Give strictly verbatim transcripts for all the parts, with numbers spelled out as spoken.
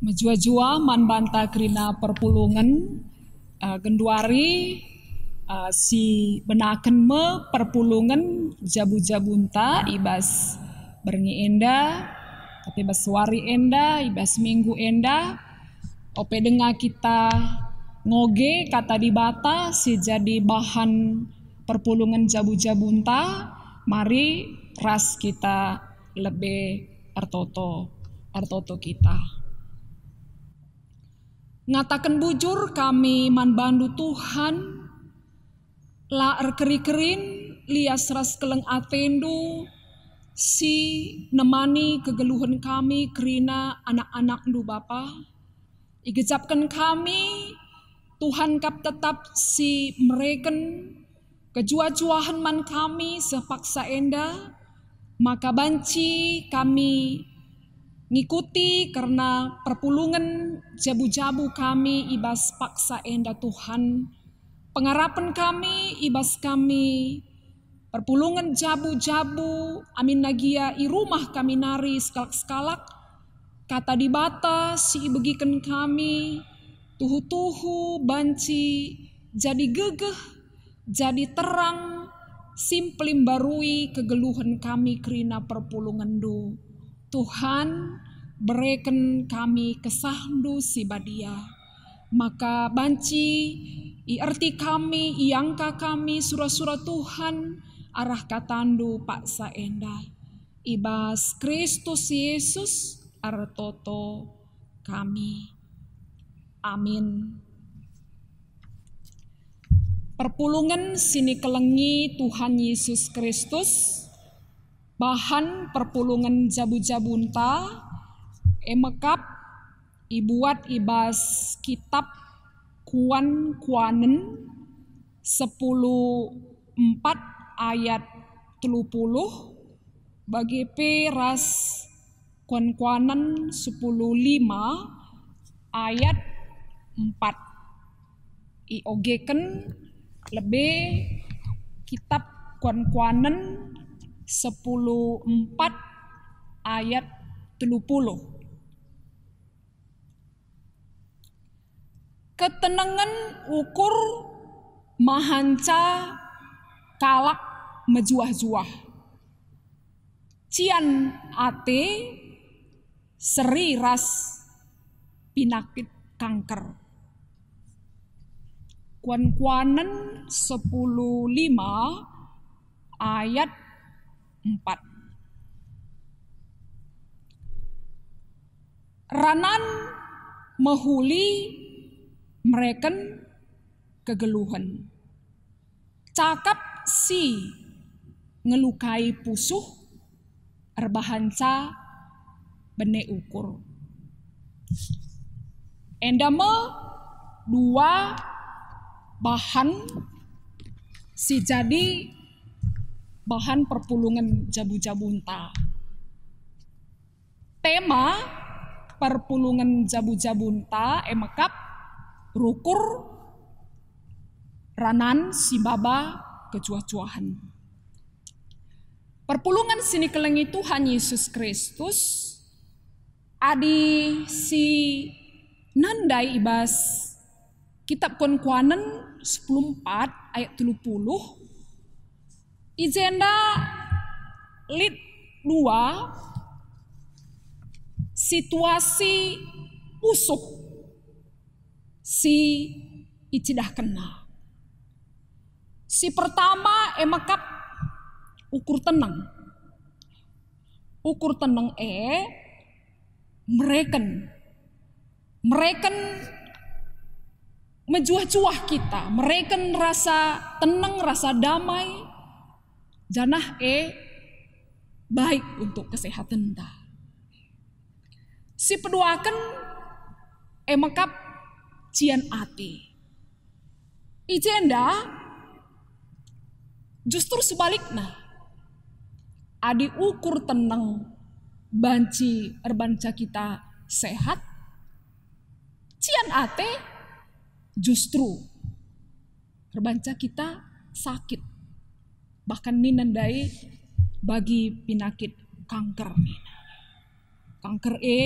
Mejuah-juah man banta kerina perpulungen, eh, genduari, eh, sibenaken me perpulungen jabu-jabunta i bas berngi enda, tapi bas wari enda, i bas minggu enda. Ope denga kita ngoge Kata Dibata si jadi bahan perpulungen jabu-jabunta, mari ras kita lebe ertoto, ertoto kita. Ngataken bujur kami man bandu, Tuhan, la erkeri-kerin, lias ras keleng atendu si nemani kegeluhen kami kerina anak-anakndu, Bapa. Igejapken kami, Tuhan kap tetap si mereken kejuah-juahen man kami seh paksa enda, maka banci kami ngikuti kerna perpulungen jabu-jabu kami i bas paksa enda, Tuhan. Pengarapen kami i bas kami perpulungen jabu-jabu, aminna gia i rumah kami nari sekalak-sekalak, Kata Dibata si ibegiken kami tuhu-tuhu banci jadi gegeh, jadi terang, si mpelimbarui kegeluhen kami kerina perpulungenndu. Tuhan, bereken kami kesahndu si badia, maka banci ierti kami, iangka kami sura-sura Tuhan arah katandu paksa enda. I bas Kristus Yesus ertoto kami. Amin. Perpulungen si nikelengi Tuhan Yesus Kristus, bahan perpulungen jabu-jabunta, e mekap ibuat i bas kitab Kuan-kuanen sepuluh empat ayat telu puluh, bage pe ras Kuan-kuanen sepuluh lima ayat empat. Iogeken lebe kitab Kuan-kuanen sepuluh empat ayat telu puluh. Ketenengen ukur mahanca kalak mejuah-juah. Cian ate seri ras pinakit kanker. Kuan-kuanen sepuluh lima ayat empat. Ranan mehuli mereken kegeluhen. Cakap si ngelukai pusuh erbahanca bene ukur. Enda me dua bahan si jadi bahan perpulungen jabu-jabunta. Tema perpulungen jabu-jabunta e mekap rukur ranan si maba kejuah-juahen. Perpulungen si nikelengi Tuhan Yesus Kristus, adi si nandai i bas Kitab Kuan-kuanen sepuluh empat ayat telu puluh, i jenda lit dua situasi pusuh si icidahkenna. Si pertama e mekap ukur teneng. Ukur teneng e mereken. Mereken mejuah-juah kita, mereken rasa teneng, rasa damai, janah e baik untuk kesehatenta. Si peduaken e mekap cian ate. I jenda justru sebalikna. Adi ukur teneng banci erbanca kita sehat, cian ate justru erbanca kita sakit. Bahkan nina ndai bagi pinakit kanker nina. Kanker e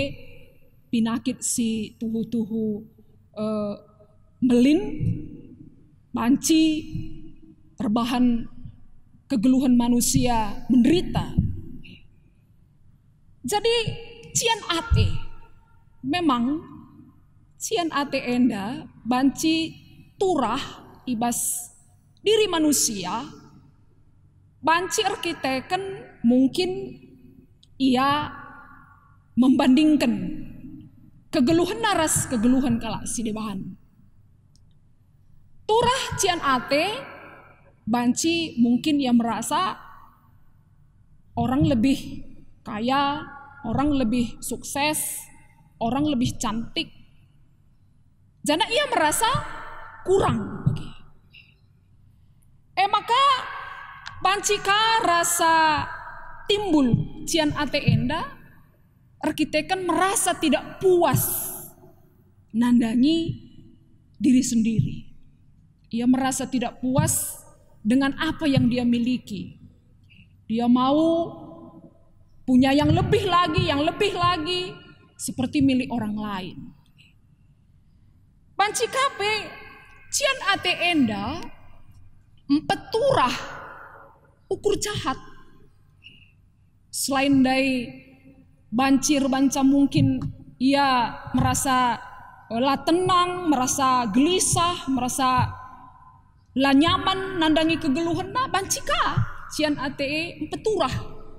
pinakit si tuhu-tuhu, eh, melin, banci erbahan kegeluhen manusia menderita. Jadi, cian ate. Memang, cian ate enda banci turah i bas diri manusia, banci erkiteken mungkin ia membandingken kegeluhenna ras kegeluhen kalak si deban. Turah cian ate, banci mungkin ia merasa orang lebih kaya, orang lebih sukses, orang lebih cantik. Janah ia merasa kurang bagi. E maka, banci ka rasa timbul cian ate enda, erkiteken merasa tidak puas nandangi diri sendiri. Ia merasa tidak puas dengan apa yang dia miliki. Dia mau punya yang lebih lagi, yang lebih lagi, seperti milik orang lain. Banci ka pe, cian ate enda mpeturah ukur jahat. Selain ndai banci erbanca mungkin ia merasa, eh, la tenang, merasa gelisah, merasa la nyaman nandangi kegeluhenna, banci ka cian ate e mpeturah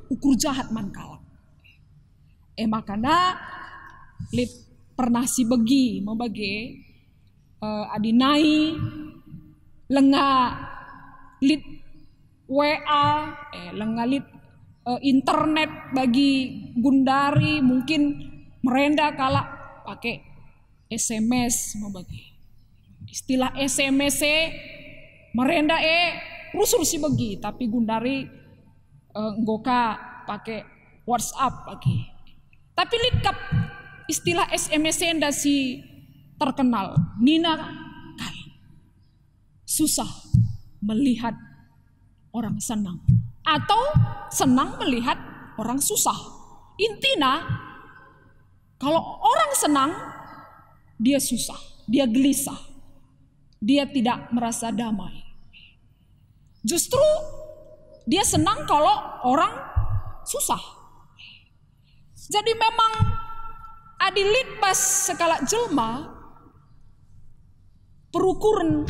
ukur jahat man kalak. E maka lit pernah sibegi me bage, eh, adi nai lenga lit W A, eh, lenga lit, eh, internet bagi gundari, mungkin merenda kalak pake S M S me bage. Istilah S M S e merenda e rusur sibegi, tapi gundari, eh, enggo ka pake WhatsApp bage. Tapi lit kap istilah S M S enda si terkenal, nina kai, "Susah melihat orang senang," atau "Senang melihat orang susah." Intina, kalau orang senang, dia susah, dia gelisah, dia tidak merasa damai. Justru dia senang kalau orang susah. Jadi memang adi lit bas sekalak jelma, perukuren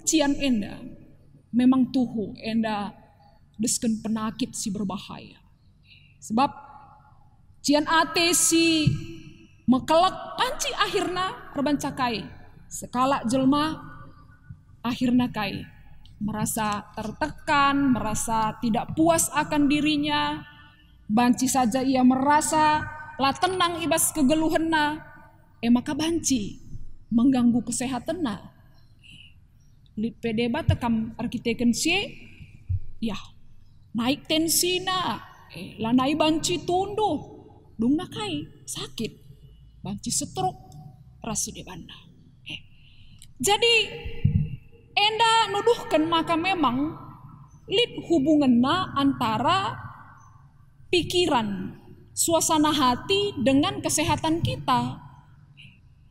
cian enda memang tuhu enda desken penakit si berbahaya. Sebab cian ate si mekelek banci akhirna erbanca kai. Sekalak jelma akhirna kai, merasa tertekan, merasa tidak puas akan dirinya, banci saja ia merasa la tenang i bas kegeluhenna, e maka banci mengganggu kesehatenna. Lit pe deba tekam erkiteken si e, yah, naik tensina, eh, lanai banci tunduh, dungna kai, sakit, banci stroke, ras si debanna. Eh, jadi, enda nuduhken maka memang lit hubungenna antara pikiran, suasana hati dengan kesehatan kita.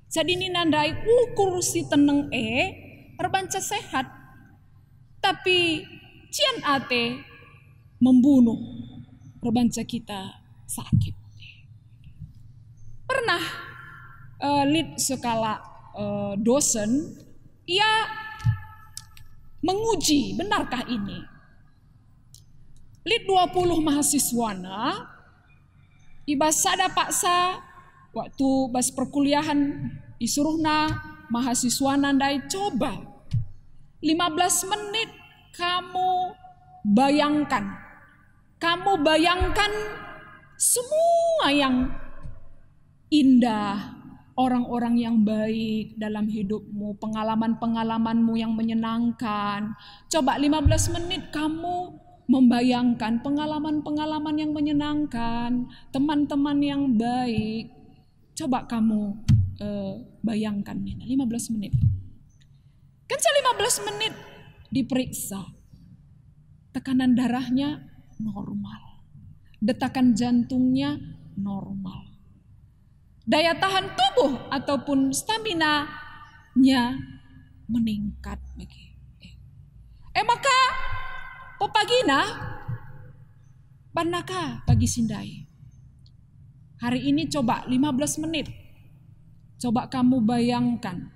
Jadi nina ndai ukur si teneng e erbanca sehat, tapi cian ate membunuh, erbanca kita sakit. Pernah, eh, lit sekalak, eh, dosen, ia menguji benarkah ini. Lit dua puluh mahasiswana, i bas sada paksa waktu bas perkuliahen isuruhna mahasiswana ndai coba lima belas menit kamu bayangkan. Kamu bayangkan semua yang indah, orang-orang yang baik dalam hidupmu, pengalaman-pengalamanmu yang menyenangkan. Coba lima belas menit kamu membayangkan pengalaman-pengalaman yang menyenangkan, teman-teman yang baik. Coba kamu, eh, bayangkan nih, lima belas menit. Kenca lima belas menit diperiksa, tekanan darahnya normal, detakan jantungnya normal. daya tahan tubuh ataupun stamina-nya meningkat bagi. E maka, pepagina, banna ka pagi si ndai. Hari ini coba lima belas menit. Coba kamu bayangkan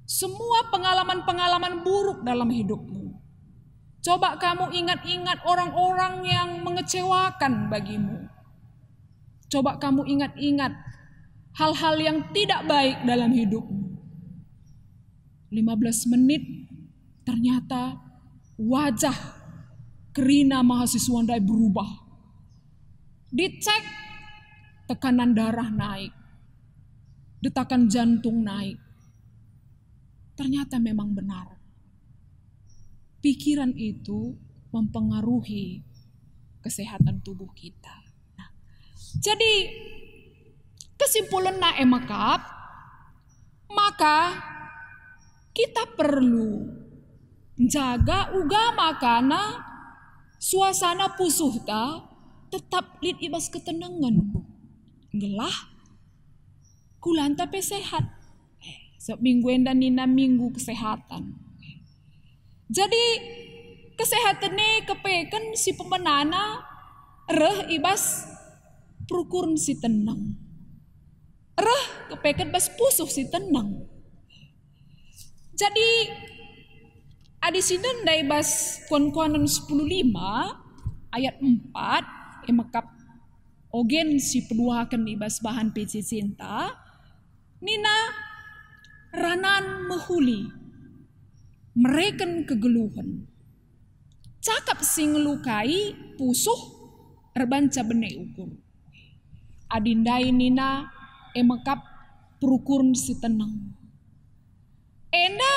semua pengalaman-pengalaman buruk dalam hidupmu. Coba kamu ingat-ingat orang-orang yang mengecewakan bagimu. Coba kamu ingat-ingat hal-hal yang tidak baik dalam hidupmu. Lima belas menit, ternyata wajah kerina mahasiswa ndai berubah. Dicek, tekanan darah naik, detakan jantung naik. Ternyata memang benar. Pikiran itu mempengaruhi kesehatan tubuh kita. Nah, jadi kesimpulanna e mekap, maka kita perlu njaga uga makana suasana pusuhta tetap lit i bas ketenengen. Gelah kulanta pe sehat. Eh, sebab minggu enda nina minggu kesehatan. Jadi, kesehatan e kepeken si pemenana reh i bas perukuren si teneng. Reh kepeken bas pusuh si teneng. Jadi, adi si ndai bas Kuan-kuanen sepuluh lima ayat empat, e mekap ogen si peduaken i bas bahan P C C-nta, nina, "Ranan mehuli, mereken kegeluhen. Cakap si ngelukai pusuh erbanca bene ukur." Adi ndai nina, e mekap perukuren si teneng. Enda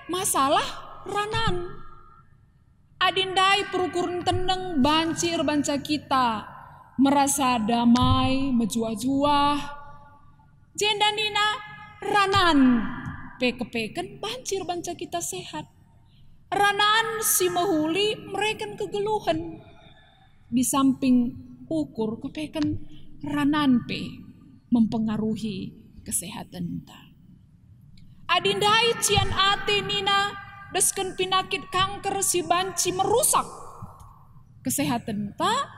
masalah ranan. Adi ndai perukuren teneng banci erbanca kita merasa damai, mejuah-juah. Jenda nina, ranan pe kepeken banci erbanca kita sehat. Ranan si mehuli mereken kegeluhen. Di samping ukur kepeken, ranan pe mempengaruhi kesehatenta. Adi ndai cian ate nina desken pinakit kanker si banci merusak kesehatenta,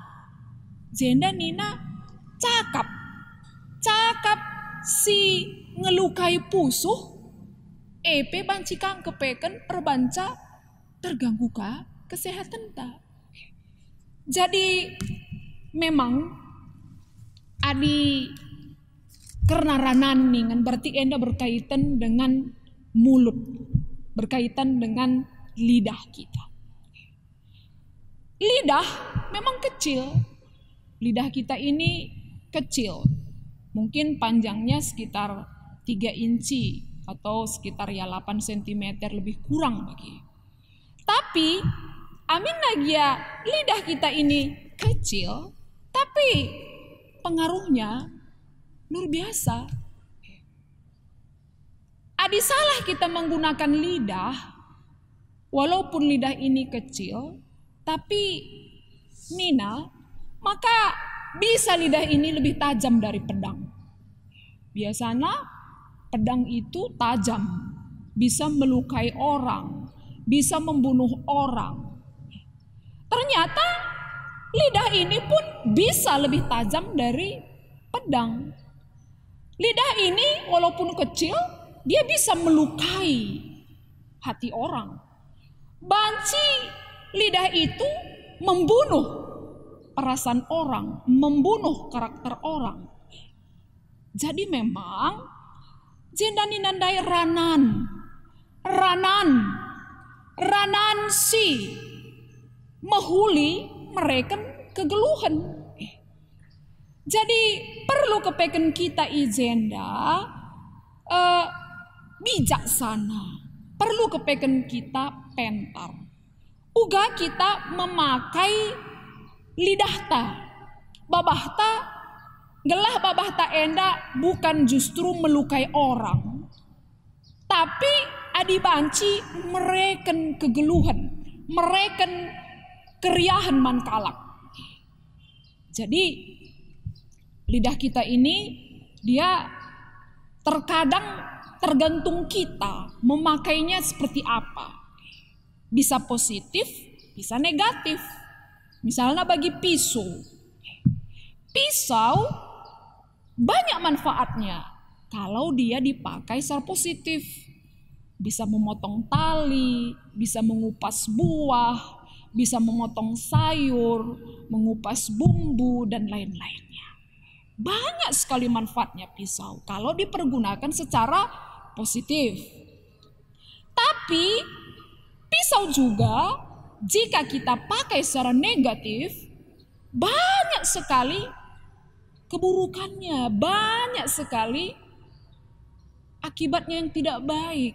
jenda nina cakap. Cakap si ngelukai pusuh, e pe banci kang kepeken erbanca terganggu ka kesehatenta. Jadi, memang adi kerna ranan ningen, berarti enda berkaitan dengan mulut, berkaitan dengan lidah kita. Lidah memang kecil. Lidah kita ini kecil. Mungkin panjangnya sekitar tiga inci atau sekitar, ya, delapan sentimeter lebih kurang bagi. Tapi, aminna gia lidah kita ini kecil, tapi pengaruhnya luar biasa. Adi salah kita menggunakan lidah, walaupun lidah ini kecil, tapi nina, maka bisa lidah ini lebih tajam dari pedang. Biasanya pedang itu tajam, bisa melukai orang, bisa membunuh orang. Ternyata lidah ini pun bisa lebih tajam dari pedang. Lidah ini walaupun kecil, dia bisa melukai hati orang. Banci lidah itu membunuh perasaan orang, membunuh karakter orang. Jadi memang jenda nina ndai ranan, ranan, ranan si mehuli mereken kegeluhen. Jadi perlu kepeken kita i jenda, eh, bijaksana, perlu kepeken kita pentar. Uga kita memakai lidahta, babahta, gelah babahta enda bukan justru melukai orang, tapi adi banci mereken kegeluhen, mereken keriahen man kalak. Jadi, lidah kita ini Dia terkadang tergantung kita memakainya seperti apa. Bisa positif, bisa negatif. Misalnya bagi pisau. Pisau banyak manfaatnya kalau dia dipakai secara positif. Bisa memotong tali, bisa mengupas buah, bisa memotong sayur, mengupas bumbu, dan lain-lainnya. Banyak sekali manfaatnya pisau kalau dipergunakan secara positif. Tapi pisau juga, jika kita pakai secara negatif, banyak sekali keburukannya, banyak sekali akibatnya yang tidak baik.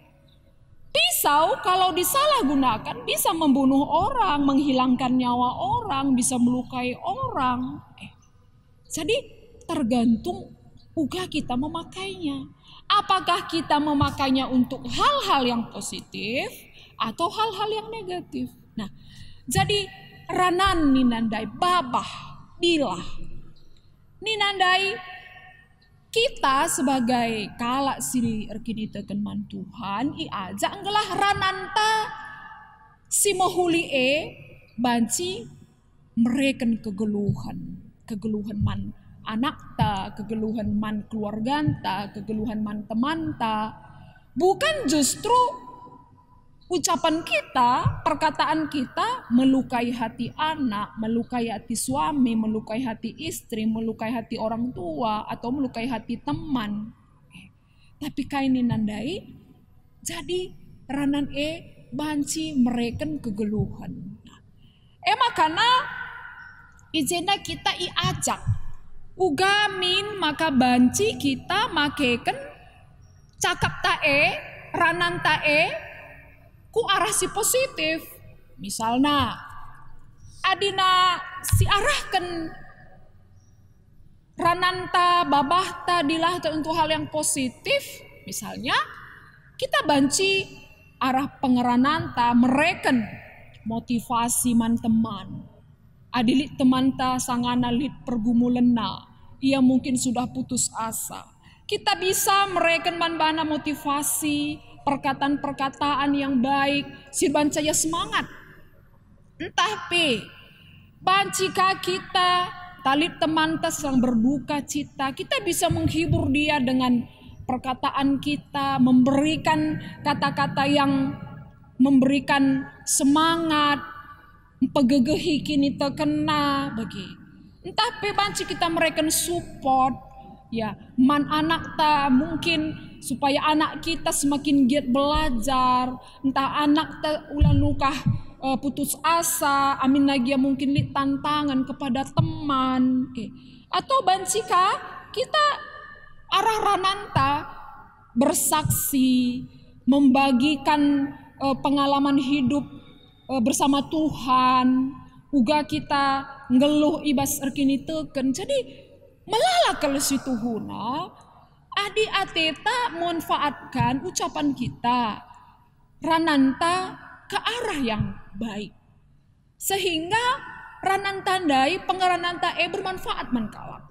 Pisau kalau disalahgunakan bisa membunuh orang, menghilangkan nyawa orang, bisa melukai orang. Eh, jadi tergantung uga kita memakainya. Apakah kita memakainya untuk hal-hal yang positif atau hal-hal yang negatif? Nah, jadi ranan ninandai babah, bilah. Ninandai kita sebagai kalak si erkiniteken man Tuhan, iajak gelah rananta si mehuli e banci mereken kegeluhen, kegeluhen man anakta, kegeluhen man keluarganta, kegeluhen man temanta. Bukan justru ucapan kita, perkataan kita melukai hati anak, melukai hati suami, melukai hati istri, melukai hati orang tua, atau melukai hati teman. Tapi kai ninandai, jadi ranan e banci mereken kegeluhen. E makana i jenda kita iajak uga min maka banci kita makeken cakapta e, rananta e ku arah si positif. Misalna, adina siarahken rananta, babahta, dilahta untuk hal yang positif, misalnya, kita banci arah pengerananta mereken motivasi man teman. Adi lit temanta sangana lit pergumulenna, ia mungkin sudah putus asa. Kita bisa mereken man bana motivasi, perkataan-perkataan yang baik, si banca ia semangat. Ntah pe, banci ka kita, ntah lit temanta sedang berduka cita, kita bisa menghibur dia dengan perkataan kita, memberikan kata-kata yang memberikan semangat, mpegegehi kinitekenna, bagi. Ntah pe banci kita mereken support, ya, man anakta, mungkin supaya anak kita semakin giat belajar, ntah anakta ula nukah, eh, putus asa, aminna gia mungkin lit tantangan kepada teman, eh. Atau banci ka kita arah rananta bersaksi, membagikan, eh, pengalaman hidup, eh, bersama Tuhan, uga kita nggeluh i bas erkiniteken. Jadi, melala kal situhuna, adi ateta manfaatkan ucapan kita, rananta ke arah yang baik. Sehingga rananta ndai, pengerananta e bermanfaat man kalak.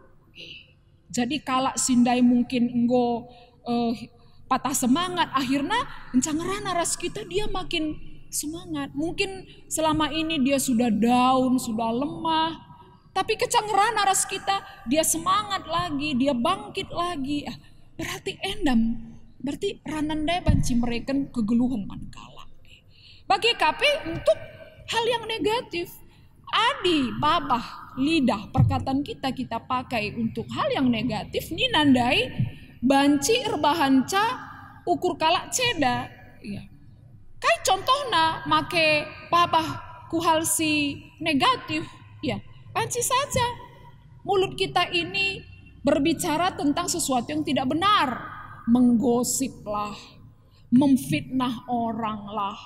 Jadi kalak si ndai mungkin enggo, eh, patah semangat, akhirna enca ngerana ras kita, dia makin semangat. Mungkin selama ini dia sudah down, sudah lemah, tapi kenca ngerana ras kita, dia semangat lagi, dia bangkit lagi. Ah, berarti endam, berarti ranan ndai banci mereken kegeluhen man kalak. Bage ka pe untuk hal yang negatif. Adi babah, lidah, perkataan kita, kita pakai untuk hal yang negatif, ninandai banci erbahanca ukur kalak ceda. Ya. Kai contohna make babah ku hal si negatif? Ya, banci saja mulut kita ini berbicara tentang sesuatu yang tidak benar, menggosiplah, memfitnah oranglah,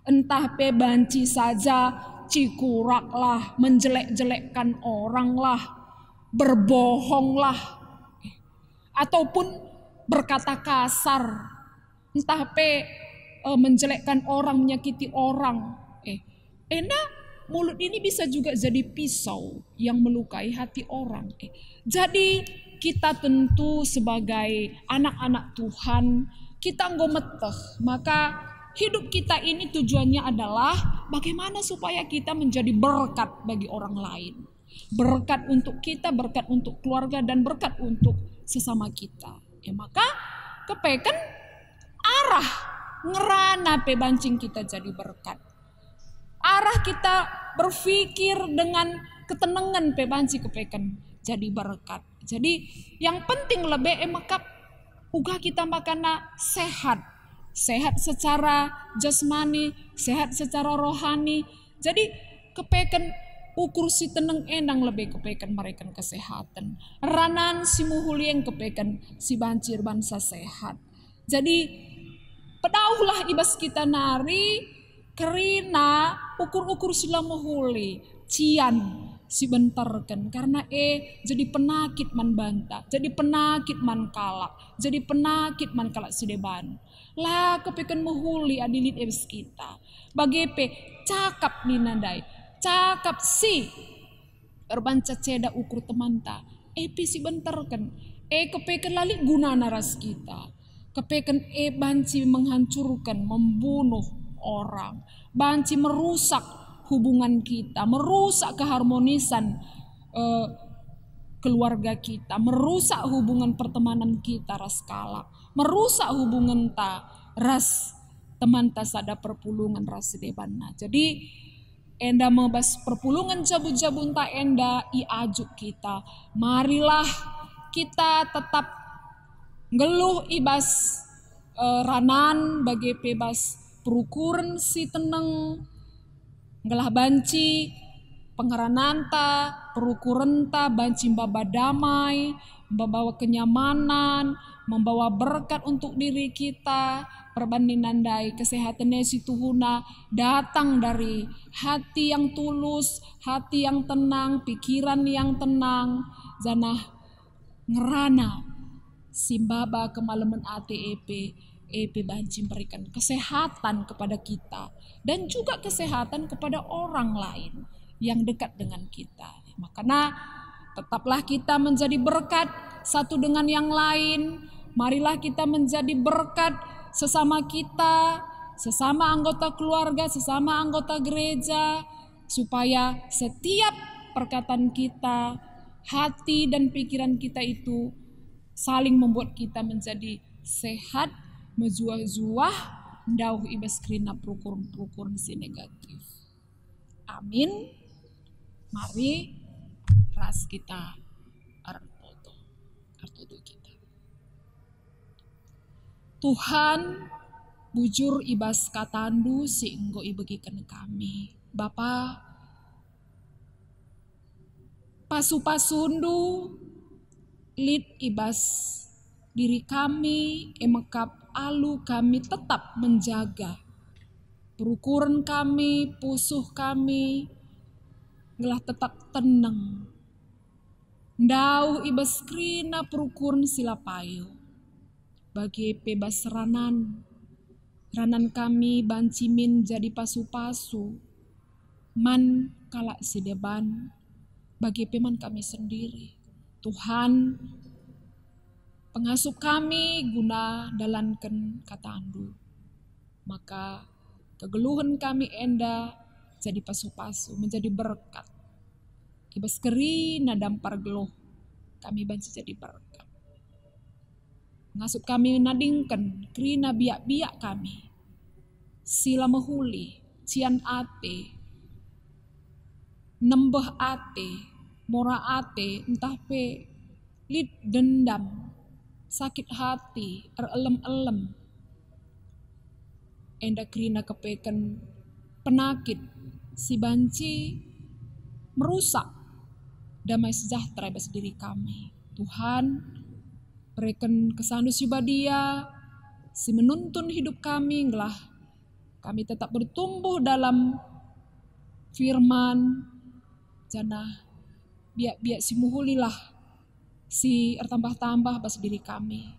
ntah pe banci saja cikuraklah, menjelek-jelekkan oranglah, berbohonglah, ataupun berkata kasar, ntah pe, eh, menjelekkan orang, menyakiti orang. Eh, enda mulut ini bisa juga jadi pisau yang melukai hati orang. Eh, jadi kita tentu sebagai anak-anak Tuhan, kita enggo meteh, maka hidup kita ini tujuannya adalah bagaimana supaya kita menjadi berkat bagi orang lain. Berkat untuk kita, berkat untuk keluarga, dan berkat untuk sesama kita. Ya, maka kepeken arah ngerana pe banci kita jadi berkat. Arah kita berpikir dengan ketenengen pe banci kepeken jadi berkat. Jadi, yang penting lebe e mekap uga kita makana sehat. Sehat secara jasmani, sehat secara rohani. Jadi, kepeken ukur si teneng e ndang lebe kepeken mereken kesehaten. Ranan si mehuli e kepeken si banci erbansa sehat. Jadi, pedauhlah i bas kita nari kerina ukur-ukur si la mehuli, cian si benterken, karena e jadi penakit man banta, jadi penakit man kalak, jadi penakit man kalak si deban. La kepeken mehuli adi lit i bas kita. Bage pe cakap nina ndai, cakap si erbanca ceda ukur temanta, e pe si benterken, e kepeken la lit gunana ras kita. Kepeken e banci menghancurken, membunuh orang, banci merusak hubungan kita, merusak keharmonisan, eh, keluarga kita, merusak hubungan pertemanan kita ras kalak, merusak hubungenta ras temanta sada perpulungen ras si debanna. Jadi, enda me bas perpulungen jabu-jabunta enda iajuk kita. Marilah kita tetap nggeluh i bas, eh, ranan bage pe bas perukuren si teneng, gelah banci pengerananta, perukurenta banci maba damai, membawa kenyamanan, membawa berkat untuk diri kita. Perban nina ndai, kesehatan e si tuhuna datang dari hati yang tulus, hati yang tenang, pikiran yang tenang, janah ngerana si maba kemalemen ate e pe, e pe banci memberikan kesehatan kepada kita dan juga kesehatan kepada orang lain yang dekat dengan kita. Makana, tetaplah kita menjadi berkat satu dengan yang lain. Marilah kita menjadi berkat sesama kita, sesama anggota keluarga, sesama anggota gereja, supaya setiap perkataan kita, hati dan pikiran kita itu saling membuat kita menjadi sehat, mejuah-juah, ndauh i bas kerina perukuren-perukuren si negatif. Amin. Mari ras kita ertoto. Ertoto kita. Tuhan, bujur i bas katandu si enggo ibegiken kami. Bapa, pasu-pasundu lit i bas diri kami, e mekap alu kami tetap menjaga perukuren kami, pusuh kami, gelah tetap teneng. Ndauh i bas kerina perukuren si la payo. Bage pe bas ranan. Ranan kami banci min jadi pasu-pasu man kalak si deban, bage pe man kami sendiri. Tuhan, pengasup kami guna dalanken katandu. Maka kegeluhen kami enda jadi pasu-pasu, menjadi berkat. I bas kerina dampar geluh kami banci jadi berkat. Ngasup kami nadingken kerina biak-biak kami si la mehuli, cian ate, nembeh ate, mora ate, ntah pe lit dendam, sakit hati, erelem-elem. Enda kerina kepeken penakit si banci merusak damai sejahtera i bas diri kami. Tuhan, bereken kesandu si badia si menuntun hidup kami, gelah kami tetap bertumbuh dalam firman, janah biak-biak si mehulilah si ertambah-tambah bas diri kami.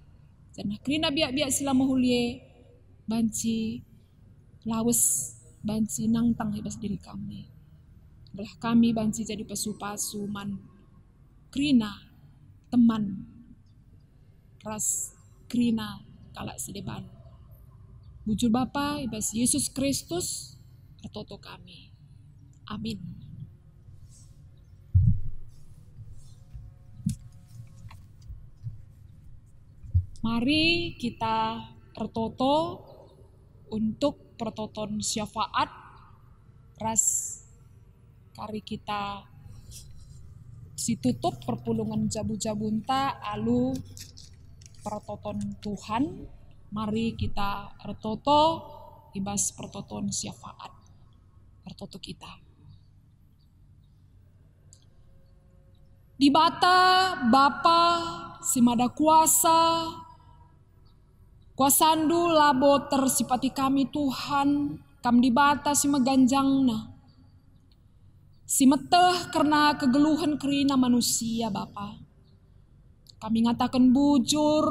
Janah kerina biak-biak si la mehuli e banci lawes, banci nangtang i bas diri kami. Gelah kami banci jadi pasu-pasu man kerina teman ras kerina kalak si deban. Bujur Bapa, i bas Yesus Kristus ertoto kami. Amin. Mari kita ertoto untuk pertoton syafaat ras kari kita situtup perpulungen jabu-jabunta alu pertoton Tuhan. Mari kita ertoto i bas pertoton syafaat. Ertoto kita. Dibata, Bapa si Mada Kuasa, kuasaNdu labo tersipati kami, Tuhan, Kam Dibata si meganjangna, si meteh kerna kegeluhen kerina manusia, Bapa. Kami ngataken bujur,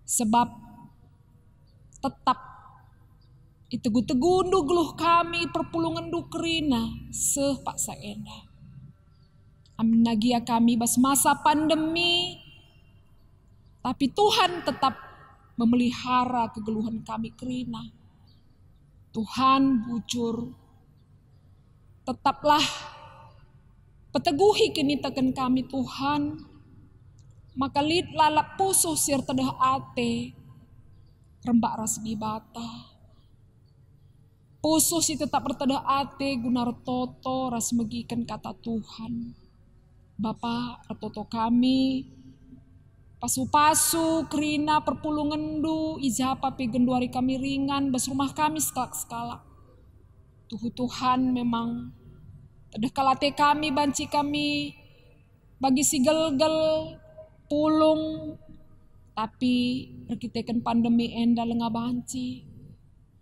sebab tetap itegu-tegundu geluh kami perpulungenNdu kerina seh paksa enda. Amin nagia kami bas masa pandemi, tapi Tuhan tetap memelihara kegeluhen kami kerina. Tuhan bujur, tetaplah peteguhi kiniteken kami, Tuhan, maka lit lalap pusuh si ertedeh ate rembak ras Dibata. Pusuh si tetap ertedeh ate guna ertoto ras megiken kata Tuhan. Bapa, ertoto kami, pasu-pasu kerina perpulungenNdu, i ja pe genduari kami ringan, bas rumah kami sekalak-sekalak. Tuhu Tuhan, memang tedeh kal ate kami banci kami bagi si gelgel, pulung, tapi erkiteken pandemi enda langa banci.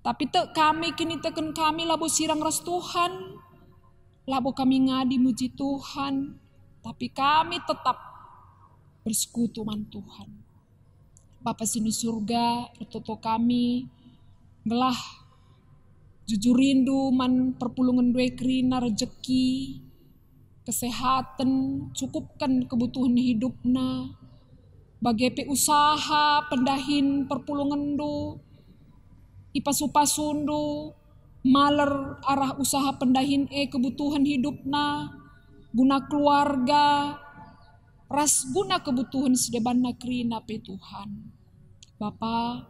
Tapi tek kami, kiniteken kami labo sirang ras Tuhan, labo kami ngadi muji Tuhan, tapi kami tetap bersekutu man Tuhan. Bapa si ni Surga, ertoto kami, gelah jujurindu man perpulungendu e kerina rejeki, kesehaten, cukupken kebutuhen hidupna, bage pe usaha pendahin perpulungendu, ipasu-pasundu, maler arah usaha pendahin e kebutuhen hidupna, guna keluarga, ras guna kebutuhen si debanna kerina pe Tuhan. Bapa,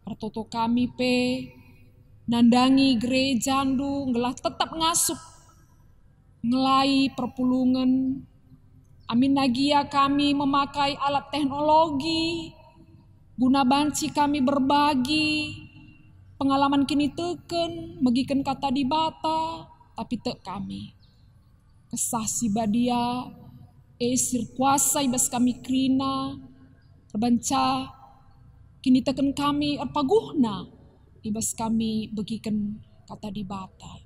ertoto kami pe nandangi gerejandu gelah tetap ngasup ngelai perpulungen. Amin nagia kami memakai alat teknologi guna banci kami berbagi pengalaman kiniteken, megiken kata Dibata, tapi tek kami. Kesah si Badia e si erkuasa i bas kami kerina, erbanca kiniteken kami erpaguhna i bas kami begiken kata Dibata.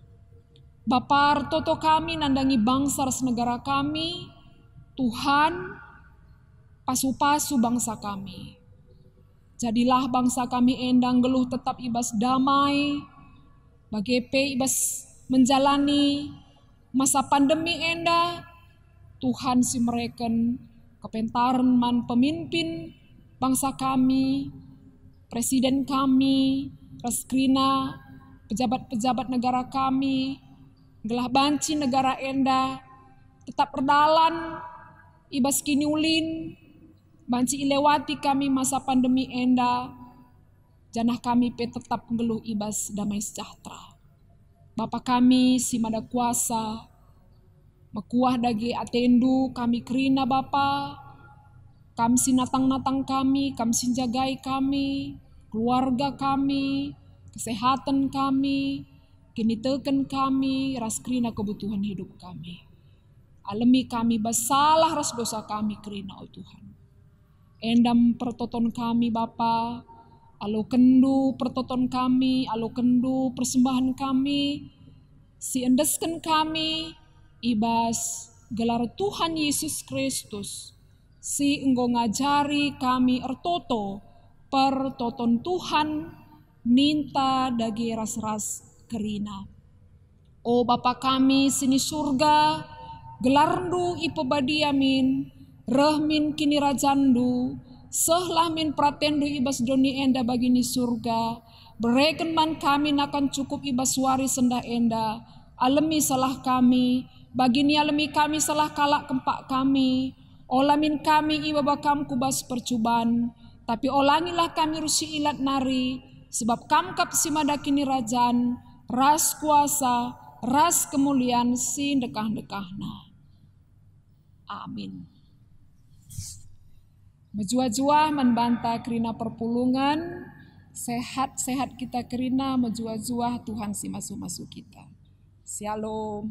Bapa, ertoto kami nandangi bangsa ras negara kami, Tuhan, pasu-pasu bangsa kami. Jadilah bangsa kami enda nggeluh tetap i bas damai, bage pe i bas menjalani masa pandemi enda. Tuhan si mereken kepentaren man pemimpin bangsa kami, presiden kami, ras kerina pejabat-pejabat negara kami, gelah banci negara enda tetap erdalan i bas kiniulin, banci ilewati kami masa pandemi enda, janah kami pe tetap nggeluh i bas damai sejahtera. Bapa kami si Mada Kuasa, mekuah dage atendu kami kerina, Bapa. Kam si natang-natang kami, Kam si njagai kami, keluarga kami, kesehaten kami, kiniteken kami, ras kerina kebutuhen hidup kami. Alemi kami bas salah ras dosa kami kerina, o Tuhan. Endam pertoton kami, Bapa, alokenndu pertoton kami, alokenndu persembahen kami, si endesken kami i bas gelar Tuhan Yesus Kristus, si enggo ngajari kami ertoto pertoton Tuhan, ninta dage ras-ras kerina. O Bapa kami si ni Surga, gelarNdu ipebadia min, reh min kinirajanNdu, Sehlah min peratenndu i bas doni enda bagi ni Surga, bereken man kami nakan cukup i bas wari sendah enda, alemi salah kami, bagi ni alemi kami salah kalak kempak kami, ola min kami ibaba Kam ku bas percuban, tapi olangilah kami ras si ilat nari, sebab Kam kap si mada kinirajan, ras kuasa, ras kemulian si ndekah-ndekahna. Amin. Mejuah-juah man banta kerina perpulungen, sehat-sehat kita kerina, mejuah-juah Tuhan si masu-masu kita. Shalom.